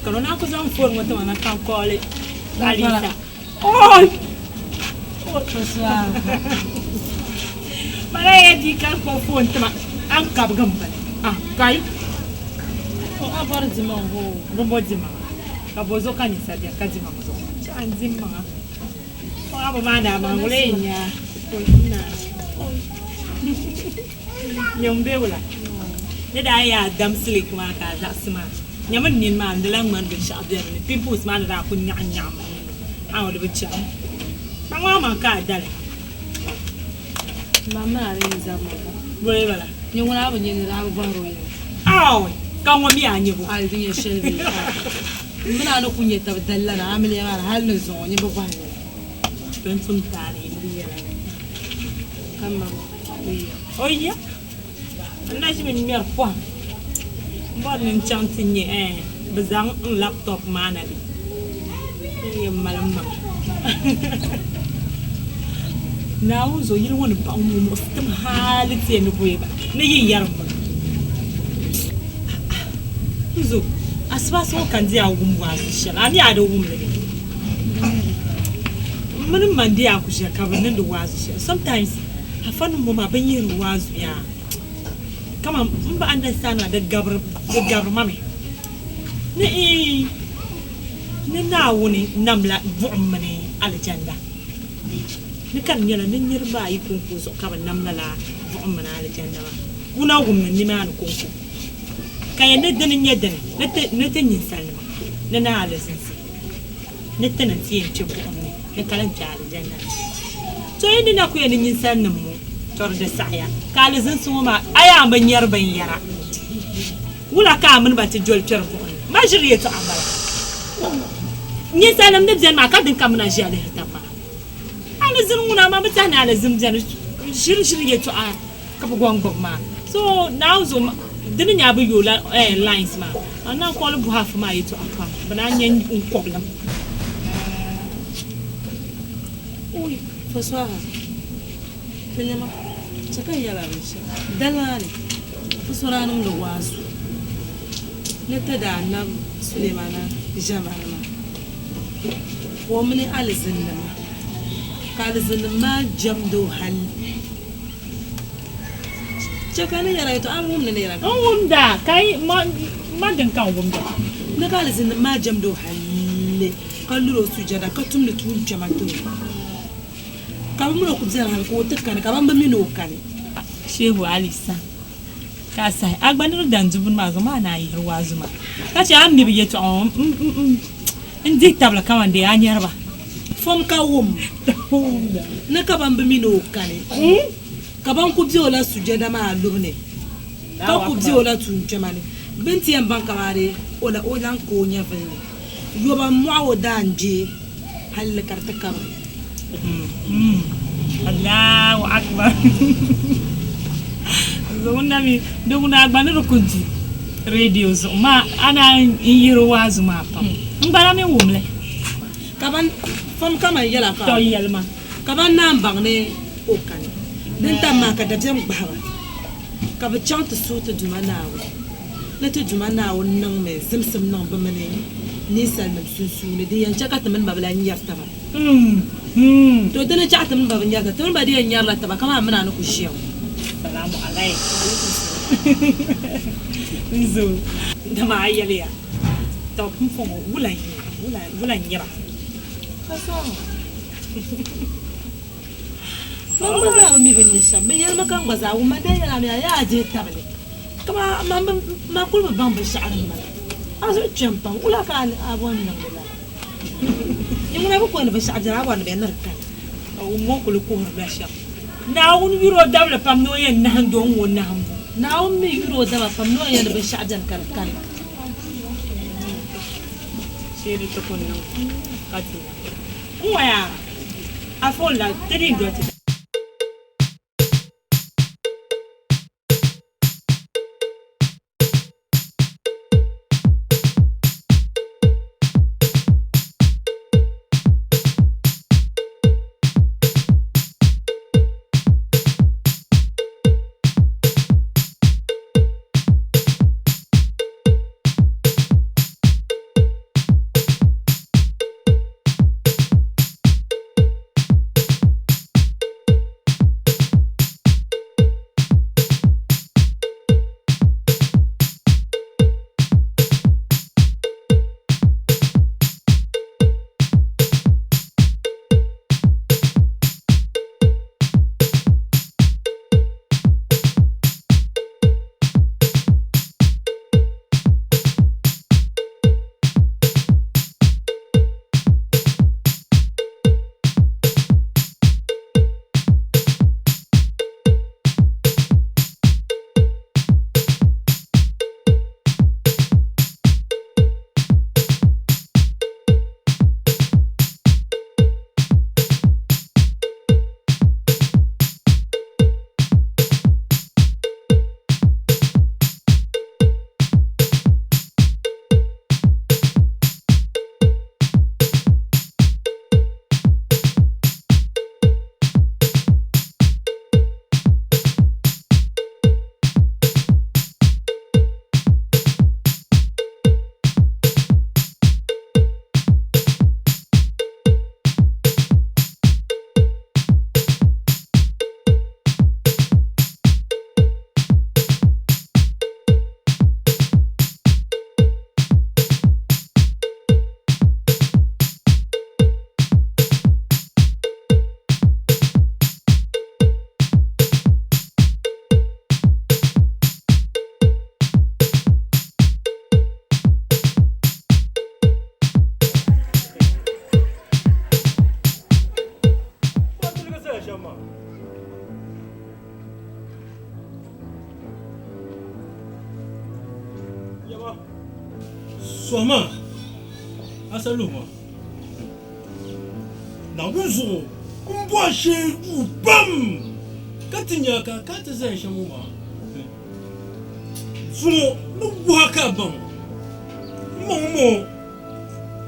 kani o naan ku zaŋ foon ŋɔ ti ma na ka n kooli Alisa. Oi! Mala ya di ka kpuɣi foon ti ma a ni kabigi m bini. Ah, kai! A bɔri dimaŋ hoo. Bimbo dimaŋa. Ka bo zuɣu ka ninsal beni ka dimaŋ zuɣu. Chɛ a ni di m maŋa. Paɣaba maa ni amaŋ ŋula yɛn nya Nyɛ ŋun be wula? Ni daa yaa dam siliki maa ka a zaɣisi maa, nyami n nini maa n di lahi ŋmani binshɛɣu be di ni, pimples maa ni daa kuli nyaɣim nyaɣim n nini aw di bi chani. Kpaŋ maa maŋ ka a dali. M ma mini a ni yi zabi maa ka. Boli bala. Nyɛ ŋuna a bi nya nira a bi bɔhiri o yɛla. Aw ka ŋɔ mi a nyɛ bo? Hali di nyɛ shɛli bee aw. M mini a ni kuli nya taba dali la na amiliya maa ni hali ni zuŋɔ nyini bi bɔhi yɛla. Din tum taali n bi yɛla. Ka m ma o yiya. O yiya? N na ʒimi ŋmɛri pɔhim m-bɔri ni n chaŋ ti nya ɛɛh bɛ zaŋ n laptop maa na bɛ n yɛn mali m maŋa. Naawuni zuɣu yili ŋɔ ni paɣ ŋɔ muɣisi tim hali ti yɛn ni bo ya ba ni yi yɛri m bini. N zo, asibaasi ŋɔ ka n di a wum waazu shɛli, a mi a di wum li bee? M mini m ma n-di a ku ʒiya ka bɛ niŋdi waazu shɛli. Sometimes afanim ŋɔ maa bɛ yihiri waazu yaa kaman m ba understand maa di gabiri di gabiri ma mi ni iin ni Naawuni namla buɣim mini alijanda ni ka di nyɛla ni niriba ayi kɔŋko zuɣu ka bɛ nam lala buɣim mini alijanda maa ka o na wum ni nimaani kɔŋko ka yɛn ni dini n-nyɛ dini ni ti ninsalinima ni ni alizinsi ni ti ni ti yɛn kpe buɣim ni ni ka lan kpe alijanna ni. To yi ni na ku yɛn ni ninsalinim ŋɔ tɔri di saɣiya, ka alizinsi ŋɔ maa a yaa bi nyari binyɛra, wula ka a mini ba ti doli kpɛri buɣim ni? Ma ʒiri yɛtɔɣa m-bala. Ninsalinim ni beni maa ka din ka mi na ʒiya lihiri tab maa. Alizin ŋuna maa bi tɛhi ni alizin beni ʒiri ʒiri yɛtɔɣa. Ka bɛ gɔŋ gbubi maa. So Naawuni zuɣu di ni nya a bi yooi la lines maa a naan kɔɣili buhi afa maa yɛtɔɣa pam bɛ naan nya n kɔbilim. Ui Fasaha ti nɛma chɛ ka n yɛl a binshɛɣu dali maa ni n so daa niŋdi waazu ni ti daa nab Sulemaana ʒiɛmani maa ka o mini alizinnima ka alizinnim maa jɛmd o hal Chɛ ka ni yɛra yɛtɔɣa, a bi wumdi ni yɛra ka. N wumda, ka yi ma din ka n wumda. Ni ka alizinnim maa jɛmd o halli, ka lur o sujada, ka tumdi tuun kpɛma ti o. Ka bɛ min o ku beni hal ka o ti kani, ka ban bi mi ni o kani. Shehu Alisa, ka a sahi a gba ni di dan du bini maa zuɣu maa ni a yihiri waazu maa, ka chɛ a ni mi bi yɛtɔɣa ŋɔ n dihi tabili kaman dee a nyari ba. Fom ka wum ni ka ban bi mi ni o kani, ka ban ku be o la sujada maa lubu ni, ka ku be o la tuunkpɛma ni, bɛ ni ti yɛn baŋ kamani o la o lan ka o nyɛvili ni, yoba m-mɔɣi o daangbee halli ka di ti kabigi. Allahu Akbar. Zuɣu na mi di ŋuna a gba ni di ku du radio zuɣu maa a naan yihiri waazu maa pam. N gba na mi wum li. Ka ban fam kaman yɛla ka Tɔ yɛli ma. Ka ban naan baŋ ni o kani din tam maa ka dabiɛm gbahi ba, ka bɛ chaŋ ti suhi ti Duuma Naawuni ni ti Duuma Naawuni niŋmi zimsim niŋ bɛ mini ninsalinim sunsuuni din yɛn chɛ ka ti mini ba bi lan nyari taba. To di ni chaɣ ti mini ba bi nyari taba, ti mini ba di yɛn nyarila taba kaman a mini a ni ku ʒiya ŋɔ. Salamu alaikum. N zo dama a yɛliya, Tɔ pumpɔŋɔ wula n-nyɛ ba? Man gba zaa bi mi bɛ ni nyɛ shɛm. Bɛ yɛlimi ka n gba zaa wum. Man daa yɛl a mi a yaa a dihi tabili. Kaman man kul bi baŋ binshɛɣu din bala. A zuɣu kpɛm pam, wula ka a bɔri ni niŋdi lala? Nyin ŋuna bi kɔŋ ni binshɛɣu beni, a bɔri ni bɛ ni di kani. Ka wum ŋɔ kul kuhirila shɛm. Naawuni yur o dabili pam ni o yɛn nahindi o ŋ-ŋɔ nahimbu. Naawuni mi yur o daba pam ni o yɛn ni binshɛɣu beni ka di kani. Shee di ti ku niŋ ka ti nya. N waya a phone la ti di doli ti. Sɔhi maa, a sa luhi ma. Naawuni zuɣu m-bo a shee yuui pam ka ti nya ka ka ti zaya shɛm ŋɔ maa. Zuŋɔ ni wuhi a ka a baŋ m maŋ ŋɔ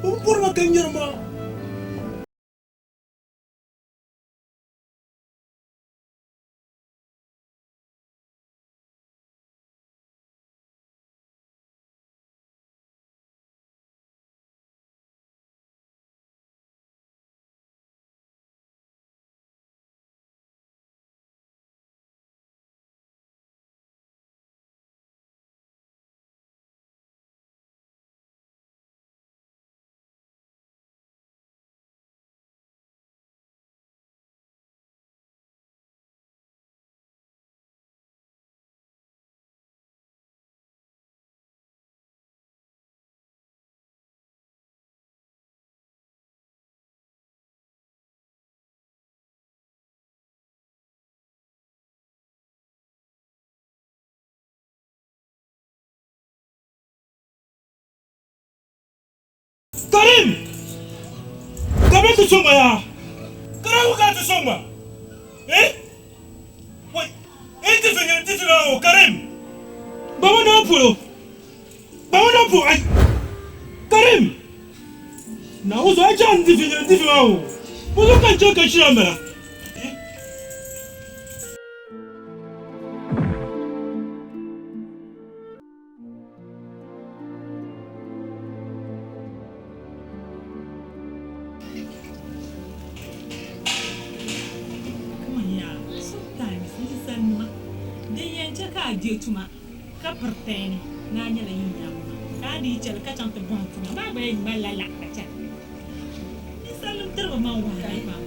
o bi bɔri ma ka n nyari ma. Karim! Ka bɛ ti sɔŋ ma yaa? Karim ka ti sɔŋ ma? Eh? Wai, eh ti fi ti fi ma o Karim! Baba na polo. Baba na po ai. Karim! Na o zo ai chan ti fi ti fi ma o. Bo zo ka che ka shira mala. Sometimes ninsalinima din yɛn chɛ ka a je tuma ka piri tɛni ni a nyɛla yinyaanima ka a dii chɛli ka chaŋ ti bɔhim tuma maa gba yɛn ŋmanila laɣiri chana. Ninsalinim tiri bɛ maŋ wahala pam.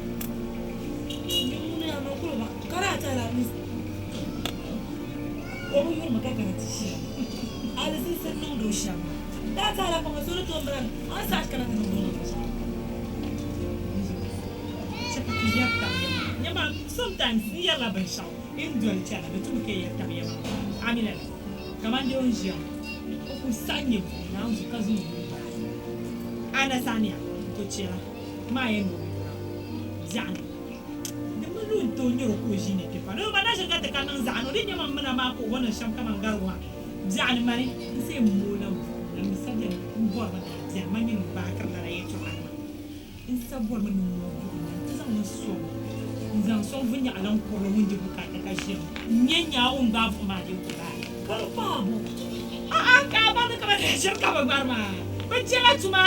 O bi yuri mi ka kana ti ʒiya. Alizinsi niŋdi o shɛm maa. Daa taala kpaŋa so ni tooi mali a ni saɣi kana ti niŋdi o niŋdi shɛm. Chɛ ka ti yɛri tab yɛma. Nyama, sometimes n yɛrila binshɛɣu n doli chana, di tumi ka yi yɛri tab yɛma. A mi lala? Kaman dee o ni ʒiya ŋɔ, o kul saɣi nyɛ buɣim naanzu ka zaŋ o nuu gbaai. A na saɣi ni ya? To chɛla, maa yɛn ni o bi yura biɛɣuni. Di mi lu n-ti o nyari o ka o ʒiini kpe pa. Ni o ba na ʒiri ka ti ka niŋ zaɣa ni o di nyɛ man mina maa ka o bo niŋ shɛm kaman garigu maa biɛɣuni mani n-say m-mooi la buɣim la mi sa beni m-bɔri mi ni a biɛni man nyini m-baakiri lala yɛltɔɣa nima n-sa bɔri mi ni m mooi buɣim la nti zaŋ li sɔŋ n-zaŋ sɔŋ vinnyaɣilan kurili ŋun di bukaata ka ʒiya ŋɔ n-nyɛ nyaa o ni gbaai buɣim maa dee ku baai. Ka di paai bo? A'a ka a baŋ ni kaman ʒiri ka bɛ gbari maa bɛ jɛla tuma.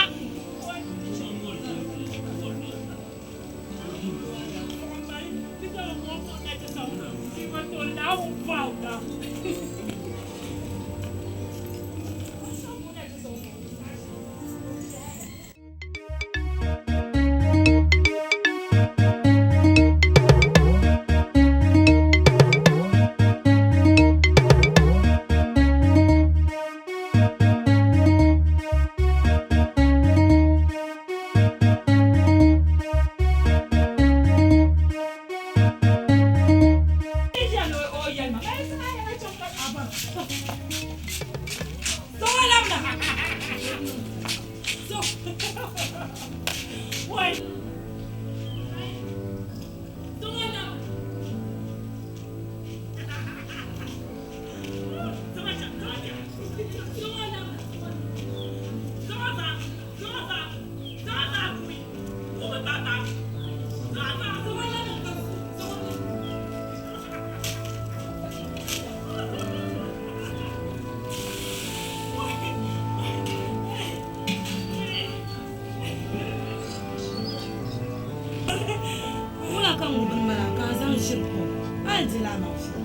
Wula ka ŋubi bini maa ka a zaŋ ʒiri kom a ni dila a maŋ viɛla.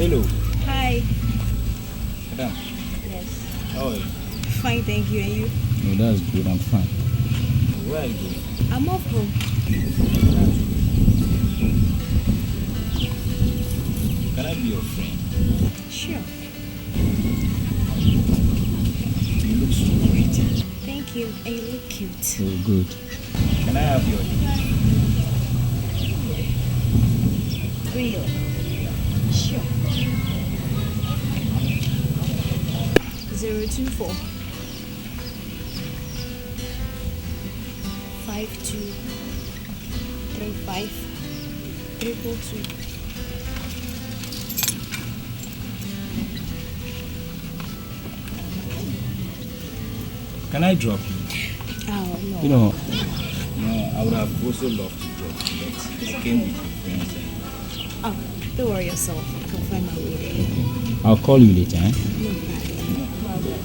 Hello. Hi. Madam. Yes. How are you? Fine, thank you. And you? No, that's good. I'm fine. Where are you going? I'm off home. Can I be your friend? Sure. You look so pretty. Thank you. And you look cute. So good. Can I have your name? Real. Sure. 024 52 35 222. Can I drop you? Oh no. You know, no, I would have also loved to drop you, but I came with your friends. And... Oh, don't worry yourself. I can find my way there. Okay. I'll call you later. Eh? No problem.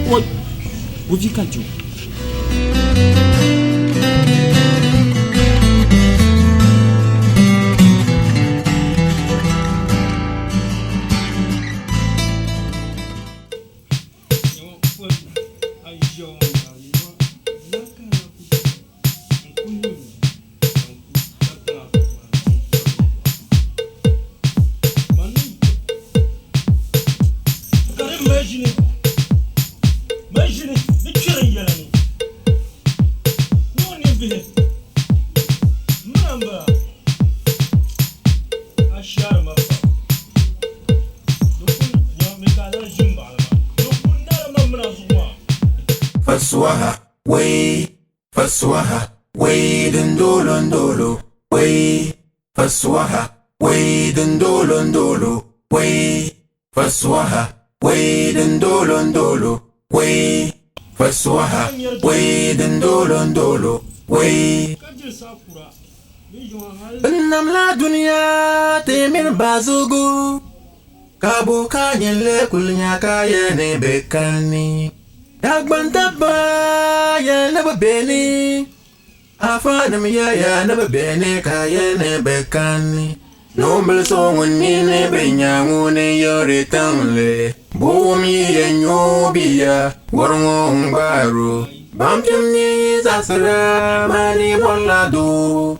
What? What you can do? Fasuwaha, wai, fasuwaha, wai dindolo ndolo, wai, fasuwaha, wai dindolo ndolo, wai, fasuwaha, wai dindolo ndolo, wai, fasuwaha, wai dindolo ndolo, wai. Namla dunia te min bazugu, kabo ka nyele kulnya ka yene bekani. Dagbantaba ya na beni, afanam ya ya na beni ka yene bekani. Nomble songo nene benyangu ne yore tanle, bomi ye nyobiya warngo ngbaru. Bamtim ni zasra mani bolado.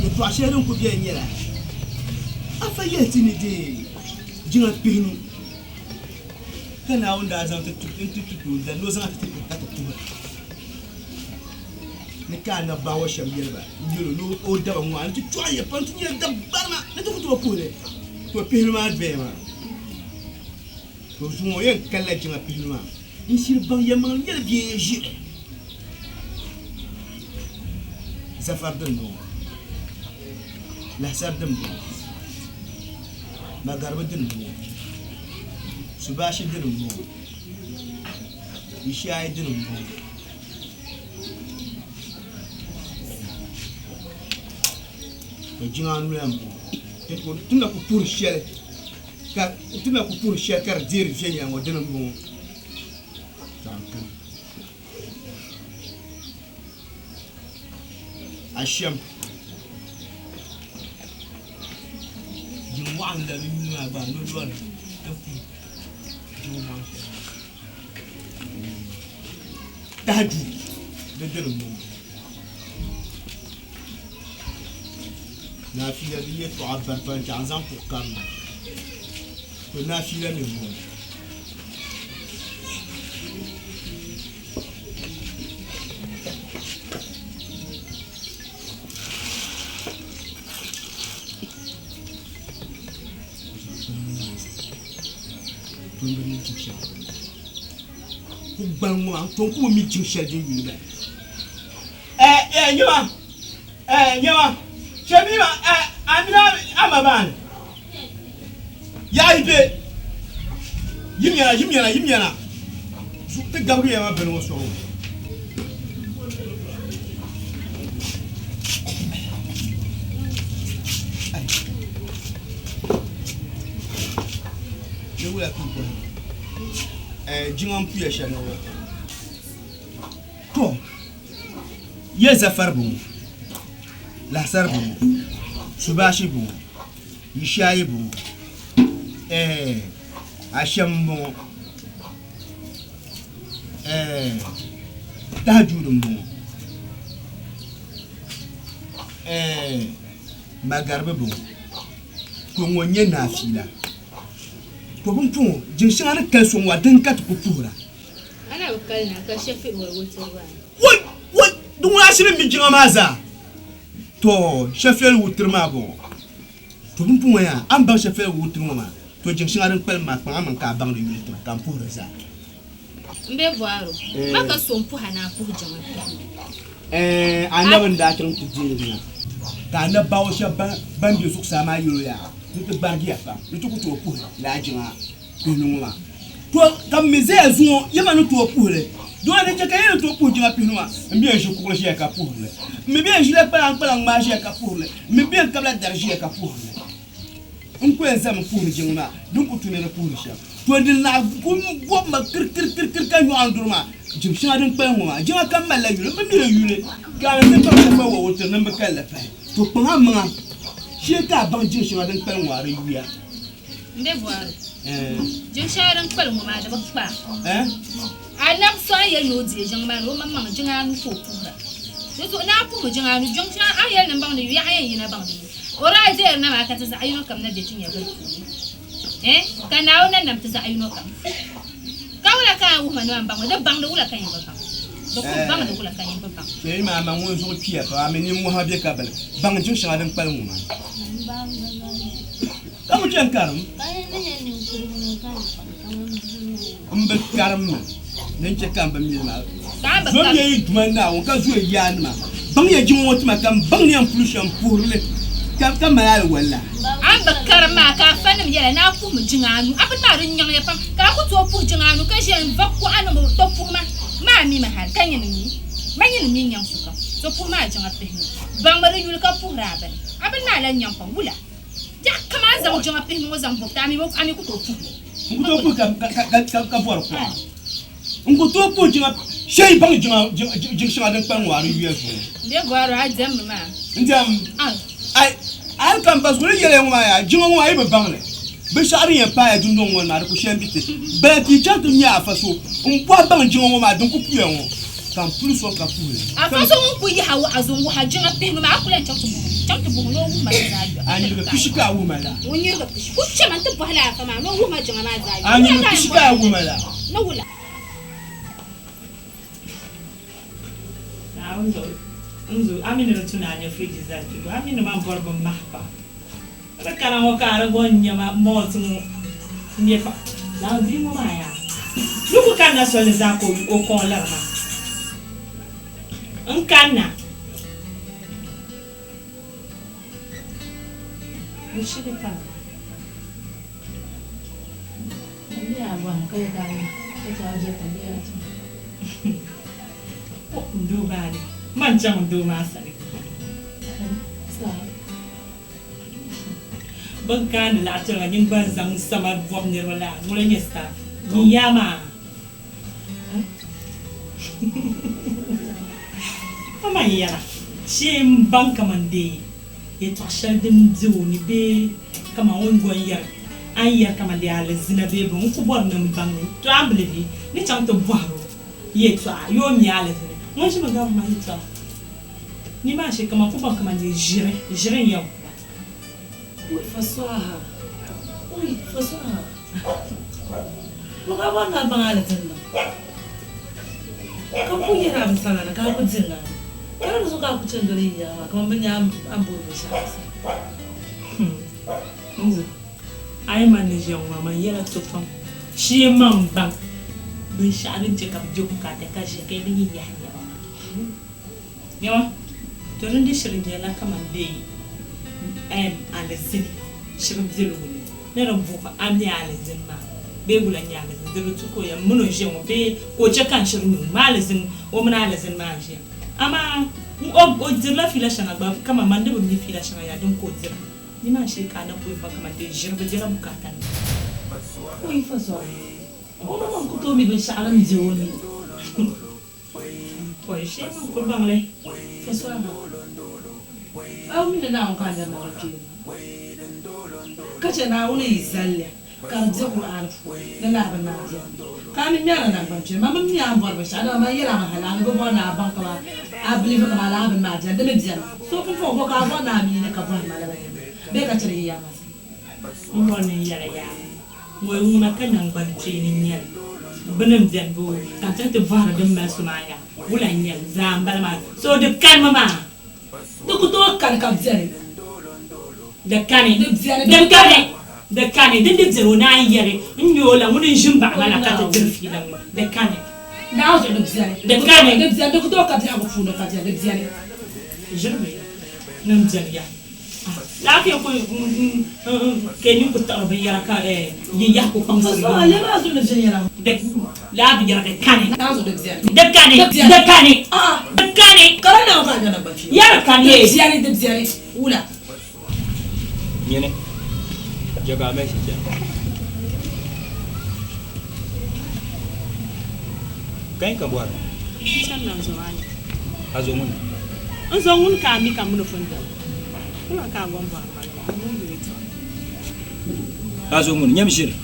Yɛltɔɣa shɛli din ku beni nyɛla afa yɛli ti ni deei jiŋa pihinu ka Naawuni daa zaŋ ti ti ti toon dali ni o zaŋ ti ti ka ti tuhi. Ni ka anabi Baawɔ shɛm yɛli ba n-yɛl o ni o daba ŋɔ, a ni ti chɔɣi ya pam ti nyɛla dab gbarima ni ti ku tooi puhi li. To pihinu maa doya maa. To zuŋɔ o yɛn kalila jiŋa pihinu maa. N shiri baŋ yɛlimaŋli nyɛla bia n ʒiri zafari din bɔŋɔ, lahisari din bɔŋɔ, magaribi din bɔŋɔ, subashi din bɔŋɔ, ishayi din bɔŋɔ. To jiŋa noli n bɔŋɔ ti na ku puhiri shɛli ka ti na ku puhiri shɛli ka di deeri viɛnyɛla ŋɔ dini n bɔŋɔ ashɛm jiŋ waɣanli di yuli maa gba ni lori jiŋ waɣanli Tahajud di dini m-bɔŋɔ. Naafila di yɛltɔɣa bari pam n-chaŋ n-zaŋ kuɣ karim to naafila mi m-bɔŋɔ. Ku gbali ŋɔ maa, n ku bi mi jiŋ shɛli din yuli bala. Ɛɛ, ɛɛ, nyama, ɛɛ, nyama, Shemima, ɛɛ, a mini a ma maa ni yaɣa yi be, yimyana, yimyana, yimyana, ti gabigi ya ma bini ŋɔ sɔŋ o. Ni wula ka yi bɔhi ma? Jiŋa m-puya shɛli ŋɔ maa. To, ya zafari bɔŋɔ, lahisari bɔŋɔ, subashi bɔŋɔ, yishaayi bɔŋɔ, ashɛm m-bɔŋɔ, tahajuud m-bɔŋɔ, magaribi bɔŋɔ. To ŋɔ n-nyɛ naafila. To pumpɔŋɔ, jiŋ shɛŋa ni kali so ŋɔ, din ka ti ku puhira. A na bi kali na ka Shafi'i wali wutiri maa. Woi! Woi! Di ŋuna a shiri mi jiŋa maa zaa. To Shafi'il wutiri maa bɔŋɔ. To pumpɔŋɔ yaa, a ni baŋ Shafi'il wutiri ŋɔ maa, to jiŋ shɛŋa din kpalim maa kpaŋ a maŋ ka a baŋ di yuli ti ma ka m puhiri zaa. M be bɔhiri o, ma ka so m-puhi a ni a puhi jiŋa puhibu? Ɛɛn, Anabi n-daa chaŋ ti deei li na, ka anabi baɣa shɛba ban be zuɣusaa maa yɛl o yaa, Di ti gbarigiya pam, di ti ku tooi puhi lala jiŋa pihinu ŋɔ maa. To, ka m mi zaya zuŋɔ, ya ma ni tooi puhi li. Doo ni chɛ ka ya ni tooi puhi jiŋa pihinu maa, m bɛn ʒi kuɣili ʒiya ka puhiri li. M mi bɛn ʒila kpalaŋ kpalaŋ ŋmaa ʒiya ka puhiri li. M mi bɛn kabila dari ʒiya ka puhiri li. N ku yɛn zami puhiri jiŋli maa din ku tu ni di puhiri shɛm. To din naɣ ku bɔbi ma kirikirikiri ka nyɔɣu n duri maa, jiŋ shɛŋa din kpalim ŋɔ maa, jiŋa kam malila yuli, m bi mi di yuli, ka a ni ti baŋ shɛli pa wa wutiri ni m bi kalli pahi. To kpaŋ a maŋa shee ka a baŋ jiŋ shɛŋa din kpalim ŋɔ a di yuya. M be bɔhiri, jiŋ shɛŋa din kpalim ŋɔ maa di bi kpa a? Anabi so a ni yɛli ni o deei jiŋ maa ni o maŋmaŋ jiŋa anu ka o puhira. Di zuɣu ni a puhimi jiŋa anu, jiŋ shɛŋa a ni yɛli ni m baŋ di yuya, a yɛn yina baŋ di yuya. O daa deeri na maa ka ti zaɣ yino kam na be ti nyɛvili puuni. Eh, ka Naawuni na nam ti zaɣ yino kam. Ka wula ka a wuhi ma ni man baŋ li? Di baŋdi wula ka nyin bi baŋ? Di ku baŋdi wula ka nyin bi baŋ? Chɛli maa ma ŋun zuɣu kpiya pam, a mi nimmohi be ka bili baŋ jiŋ shɛŋa din kpalim ŋɔ maa. Ka ku chɛ n-karim. M bi karim mi din chɛ ka m bi mi li maa. Zomiya yi Duuma Naawuni ka zooi yaanima. Baŋya jiŋa ŋɔ tima ka m baŋ ni yɛn puli shɛm puhiri li ka mali aliwalla. A ni bi karim maa ka afanim yɛla ni a puhimi jiŋa anu, a bini maa di nyaŋya pam ka a ku tooi puhi jiŋa anu ka ʒiya n-va kuɣa niŋ to puhi ma maa mi mi hali ka nyini mi ma nyini mi nyaŋ sokam to puhi maa jiŋa pihinu. Baŋmi di yuli ka puhiri a bini. A bini maa lan nyaŋ pam wula? Biɛɣu kam a ni zaŋ jiŋa pihinu ŋɔ zaŋ bɔbi ti a mi ku tooi puhi li. N ku tooi puhi ka bɔri kuɣa. N ku tooi puhi jiŋa shee baŋ jiŋ shɛŋa din kpalim ŋɔ a di yuya zuɣu. Bɛ bɔri a diɛmmi maa. N diɛm ai hali ka m ba zuɣu ni yɛliya ŋɔ maa yaa jiŋa ŋɔ maa yi bi baŋ li binshɛɣu din yɛn paai ya dundɔŋ ŋɔ ni maa di ku shɛm bi ti bala ti yi chaŋ ti nya afa so m bɔhi baŋ jiŋa ŋɔ maa din ku puya ŋɔ ka m puli sɔŋ ka puhi li. Afa so ŋun ku yihi a wa'azu n-wuhi a jiŋa pihinu maa a ku lahi chaŋ ti buhi o chaŋ ti buhi o ni o wuhi ma di zaa yɔɣu. A nyirigi pishi ka a wuhi ma la. Ŋun nyirigi pishi ku chɛma nti bɔhi la afa maa ni o wuhi ma jiŋa maa zaa yɔɣu. A nyirigi pishi ka a wuhi ma la. Ni wula? Naawuni zuɣu. N zo, a mi ni di tu ni a nya firiji zali kpe bɔ? A mi ni man bɔri bin mahi pam. Di kana ŋɔ ka a di bɔ n-nya ma malt ŋɔ n-nyɛ pa. Lala bia ŋɔ maa yaa ni ku kanna soli ni zaa ka o kɔŋ lari maa. N kanna. N shiri kanna. N doo maa ni man chaŋ n doo maa sani. Bɛn kaani laɣ tiriga nyin gba zaŋ sama bɔbi niriba la, ŋuna n-nyɛ staff. Nyin yaa maa. Amaa n yɛra, shee m-baŋ kaman dee yɛtɔɣ shɛli din be o ni bee kaman o ni go n-yɛri a ni yɛri kaman dee alizina bee bini, n ku bɔri ni m baŋ ni to a ni bilivi ni chaŋ ti bɔhir o yɛtɔɣa yoo o mi alizini ŋun ʒimi gabiri ma yɛtɔɣa. Nimaa shee kaman ku baŋ kaman dee ʒiri, ʒiri n-yɛn ku ba. Ui fasaha, ui fasaha. Bɔ ka a bɔri ni a baŋ alizini niŋ? Ka ku yɛri a bi sana ni ka a ku diri a ni. Ka di zuɣu ka a ku chani doli yi yaɣa maa kaman bɛ nya a ni boori binshɛɣu a sani. Nzo, a yi man ni ʒiya ŋɔ maa, man yɛla so pam. Shee man baŋ binshɛɣu din chɛ ka bɛ je bukaata ka ʒiya ka yi di yi yahi nɛma maa. Yawa, to din di shiri nyɛla kaman bɛ alizini shiri biɛligu ni ni di buɣi a mi alizini maa bee wula n-nyɛ alizini di bi tu ka o yɛn mini o ʒiya ŋɔ bee ka o che ka n shiri nyu m alizini o mini alizini maa n-ʒiya. Amaa o dirila fiila shɛŋa gba kaman man ni bi mi fiila shɛŋa yaa din ka o dira nimaani shee ka a na kul baŋ kaman dee ʒiri bi dira bukaata nima. O yi fa zɔri, o maŋmaŋ ku tooi mi binshɛɣu din be o ni. Pɔi shee man kuli baŋ li. Fasoaha, A mi ni Naawuni ka a nyari Naawuni kpeeni maa, ka chɛ Naawuni yi zali li ka di be Kur'aani puuni ni lala bini maa beni mi, ka a mi ŋmɛrila naŋgbankpeeni. Man bi mi a ni bɔri binshɛɣu, dama man yɛli a mi hali a ni bi bɔri ni a baŋ kaman a biliivi kaman lala bini maa beni, di mi beni. So pumpɔŋɔ bɔ ka a bɔri ni a mi ni ka bɔhim ma lala yɛla maa bee ka chɛ di yi yaa ma zaa? M bɔri ni n yɛli yaa Ŋɔ ŋuna ka naŋgbankpeeni n-nyɛ li. Bɛ ni beni boo ka n chaŋ ti bɔhiri din mali so maa yaa, wula n-nyɛ li? Zaa m-bala maa. So di kanimi maa. Di ku tooi kani ka beni. Di kani. Di beni. Di kani. Di kani. Din di beni o naan yɛli n nya o la ŋuni n-ʒi m-baɣi ma la ka ti diri fiila ŋɔ. Di kani. Naawuni zuɣu di beni. Di kani. Di beni. Di ku tooi ka biɛhigu puuni ka beni. Di beni. Ʒiri mi ni m beni ya. Laafee ku ke nyin ku tiɣiri binyɛra ka yi yahi ku kpaŋsiri laa binyɛra di kani di kani di kani di kani yɛri kani Nyini je ka a mali shikpɛm ka yin ka bɔri N chanila n zo maa ni. A zo ŋuni? N zo ŋuni ka a mi ka m mini o pun doli. Wula ka a gom bɔri ma lala? A niŋ yuli tɔri. A zo ŋuni? Nyam ʒiri.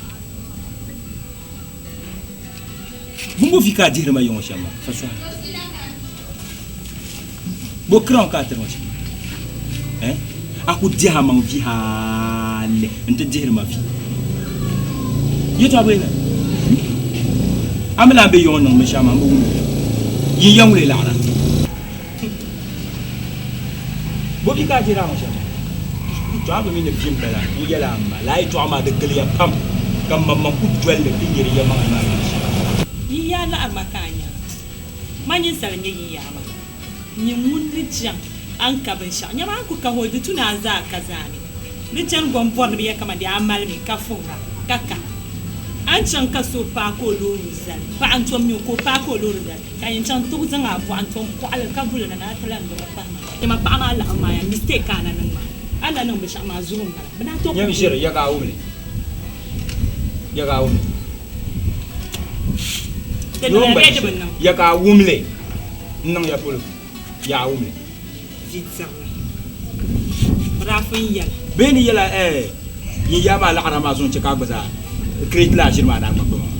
Bumbo vi ka a dihiri ma ya ŋɔ shɛm maa, fa sɔhira. Bo kiraŋ ka a tiri ma shɛm maa? Eh? A ku dihi a maŋ vi hali nti dihiri ma vi. Yɛtɔɣa bee na? A mi lahi be yiŋɔ niŋ binshɛɣu maa, m bi wum li. Yin ya ŋuli laɣira. Bo vi ka a dihiri a maŋ shɛm maa? To a bi mi ni vi m-bala n-yɛl a ma, lala yɛtɔɣa maa di giliya pam ka m maŋmaŋ ku doli li ti nyari yɛlimaŋli maa mini shɛm. Yi yaa laɣiri ma ka a nya ma ninsal n-nyɛ yi yaa maa. Nyin ŋun ni chaŋ a ni ka binshɛɣu, nyama a ni ku ka hol di tu ni a zaa ka zaani. Di chani gom bɔri ni bɛ ya kaman di a malimi ka fuhira ka ka. A ni chaŋ ka so paai ka o loori zali, paɣa n-tom nyɛ o ka o paai ka o loori zali, ka nyin chaŋ nti zaŋ a bɔɣu n-tom kɔɣili ka buli na ni a ti lan dɔɣi pahi maa. Nyama paɣa maa laɣim maa ya mistake ka a na niŋ maa. A ni na niŋ binshɛɣu maa zuɣu m-bala. Bɛ daa tooi Nyam ʒiri, ya ka a wum li? Ya ka a wum li? Di niŋya bee di bi niŋ? Ya ka a wum li? N niŋ ya polo, ya a wum li? Vi dirimi. Bɛ daa pun yɛli. Bee ni yɛla ɛɛ nyin yaa maa laɣira maa zuɣu n-chɛ ka a gba zaa create lala ʒiri maa daa ŋma kpɛma maa.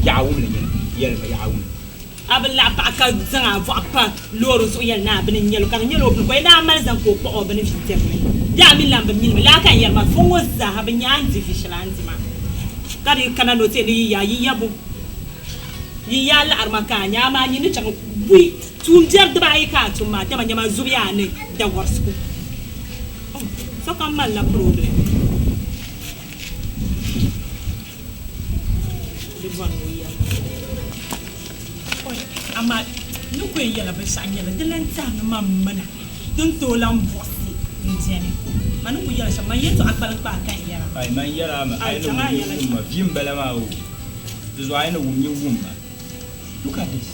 Ya a wum li nyini? Yɛlimi, ya a wum li? A bi laɣi paɣa ka zaŋ a bɔɣu pa loori zuɣu yɛli ni a bini n-nyɛl o, ka di nyɛla o bini ka o yɛli ni a mali zaŋ ka o kpuɣi o bini vi dirili. Bee a mi lan bi mini mi laa ka n yɛri maa, fo ŋɔ zaaha bi nya a ni di vi shɛli a ni di maa. Ka di kana ni o ti yɛli ni yi yaa, yi ya bo? Yi yaa laɣiri ma ka a nya, amaa nyin ni chaŋ buyi. Tuun biɛri dibaayi ka a tum maa, dama nyama zubiya a ni da wɔrisigu. Oh, sokam malila problem. Di bɔri ni o yɛli ma. Oi, amaa ni ku yɛn yɛla binshɛɣu nyɛla di lan tɛhi ni man mina din tooi lan buɣisi m-beni. Man ni ku yɛla shɛm, man yɛtɔɣa kpaliŋkpaa ka n yɛra. Ai, man yɛra a mi, a Ai, yi ni chaŋ a wum nyin yɛla wum ma, vi m-bala maa o. Di zuɣu a yi ni wum nyin wum ma. Look at this.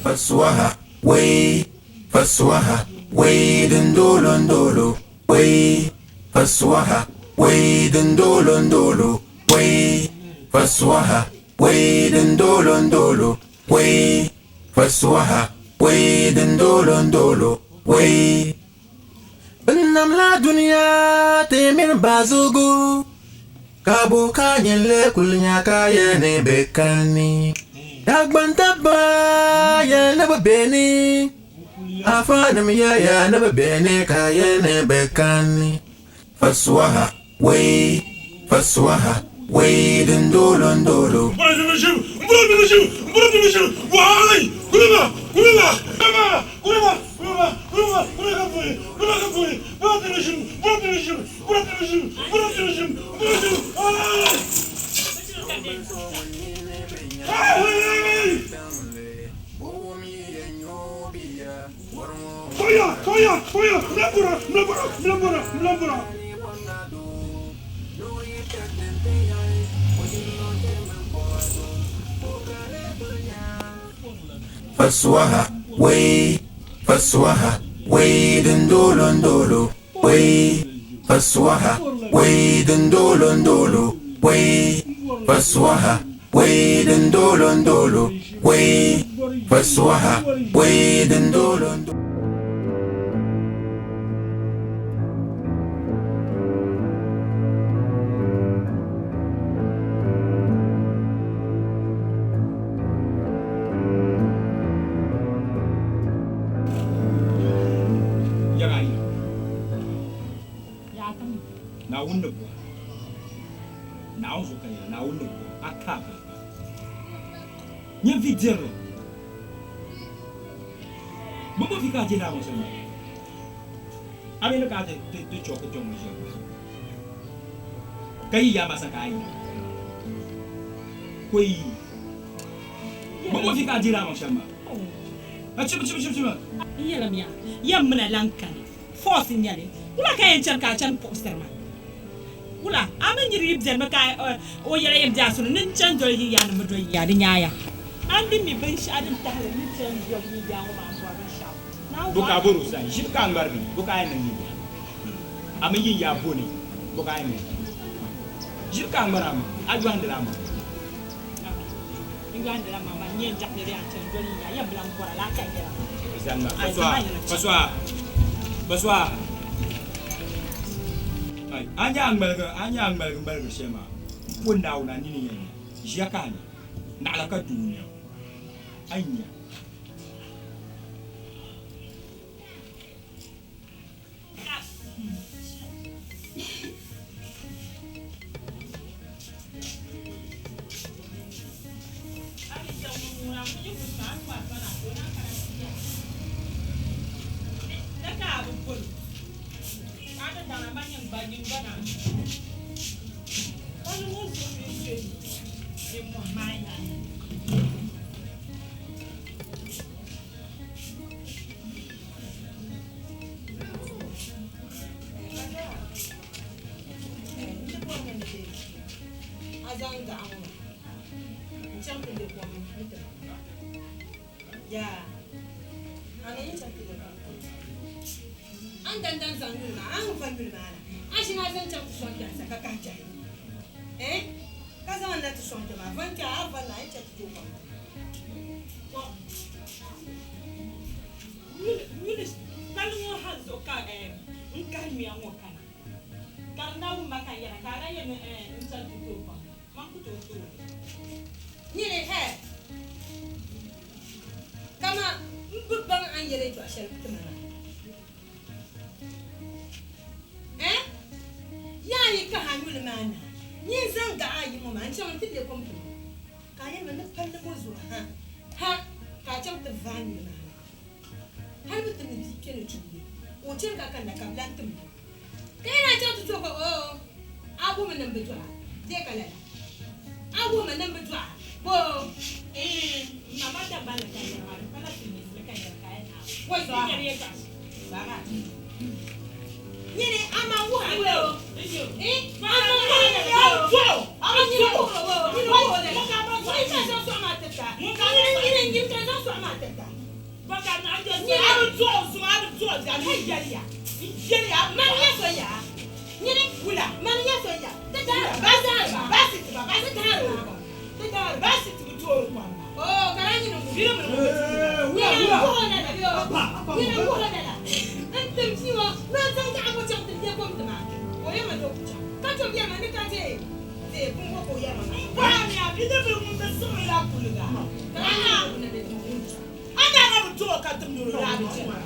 Fasuwaha, wai, fasuwaha, wai dindolo ndolo, wai, fasuwaha, wai dindolo ndolo, wai, fasuwaha, wai dindolo ndolo, wai, fasuwaha, wai dindolo ndolo, wai. Bɛ namla dunia ti mini bazugu, ka bo ka nyɛli kuli nya ka yɛli bɛ kani. Dagban dabba yɛli ni bɛ beni, afanim yɛya ni bɛ beni ka yɛli bɛ kani. Fasuwaha, wai, fasuwaha, wai dindolo ndolo. Fasuwaha, wai, fasuwaha, wai dindolo ndolo, wai, fasuwaha, wai dindolo ndolo, wai, fasuwaha, wai dindolo ndolo, wai, fasuwaha, wai dindolo ndolo. Yaga ayi. Naawuni ni bɔra. Naawuni zuɣu ka yɛra, Naawuni ni bɔra. A ka ka ka. Nyɛ vi dirili. Bɛ bo vi ka a je Naawuni sani maa. A mi ni ka a ti chɔki kpɛŋ ŋɔ ʒiya ŋɔ. Ka yi yaa ma sa ka a yi. Koi. Bɛ bo vi ka a je Naawuni sani maa. A chibi chibi chibi chibi. N yɛlim ya, yɛm mina lan kani. Force n-nyɛ li. Wula ka yɛn chani ka a chani puɣisiri ma? Wula, a mi nyiri yi benimi ka o yɛla yɛn be a suni ni n chani doli yi yaa ni mi doli yi yaa di nyaaya. A ni mi binshɛɣu din tahili ni chani doli yi yaa ŋɔ maa m-bɔri binshɛɣu. Naawuni Bo ka a bɔri o sani? Ʒiri ka a ŋmari mi, bo ka a yɛn niŋ yi yaa? A mi yi yaa bo ni, bo ka a yɛn niŋ? Ʒiri ka a ŋmari a maŋ, a yɔhindila a maŋ. N yɔhindila maŋ maa, n yɛn jaɣi ni bɛ a chani doli yi yaa, yɛm bi lan bɔra laa ka n yɛra. Zani maa, Fasua, Fasua, Fasua. Ai, a nya a ŋmaligi, a nya a ŋmaligi ŋmaligiri shɛli maa, m po Naawuni a nini yɛn nya. Ʒiya ka a nya, naɣila ka doo nya o. A yi nya. naan yi kahi a nyuli maa na, nyin zaŋ gaɣa ayi ŋɔ maa n-chaŋ nti le kom ti ma. Ka a yɛli ma ni palli ŋɔ zuɣu ha, ha ka a chaŋ ti vaai nyuli maa na. Hal bɛ ti mi bia kpe ni tuuli, ka o chani ka kanna ka bɛ lan tim o. Ka yi naan chaŋ ti tooi ka oo, a wuhi mi ni m bi dɔɣi a, bee ka lala? A wuhi mi ni m bi dɔɣi a, boo? Iin, m ma maa Dagbanli ka yɛri maa, di pala silimiinsili ka yɛri ka a yɛn naai o. Di nyɛri yɛltɔɣa shɛm. Nyini, a ma wuhi a lala. Iin, a ma wuhi a lala. A bi dɔɣi o, a bi dɔɣi o. Nyini ka zaŋ sɔɣu maa tiriti a. Nyini, nyini, nyini ka zaŋ sɔɣu maa tiriti a. A daa na bi tooi ka timdi o daa bi chɛ ma.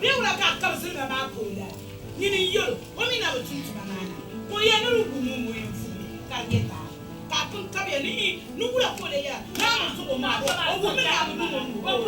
Bee wula ka a kabisiri ma maa pooi lala? Nyini n-yɛl o, o mi na bi tum tuma maa na. Ka o yɛli ni di wum o ŋɔ yɛn fuhimi ka di nyɛ taali. Ka a pun kabiya ni yi ni wula ka o lee yɛla, Naawuni zuɣu o maa o wummi ni a bi niŋ o nuu o.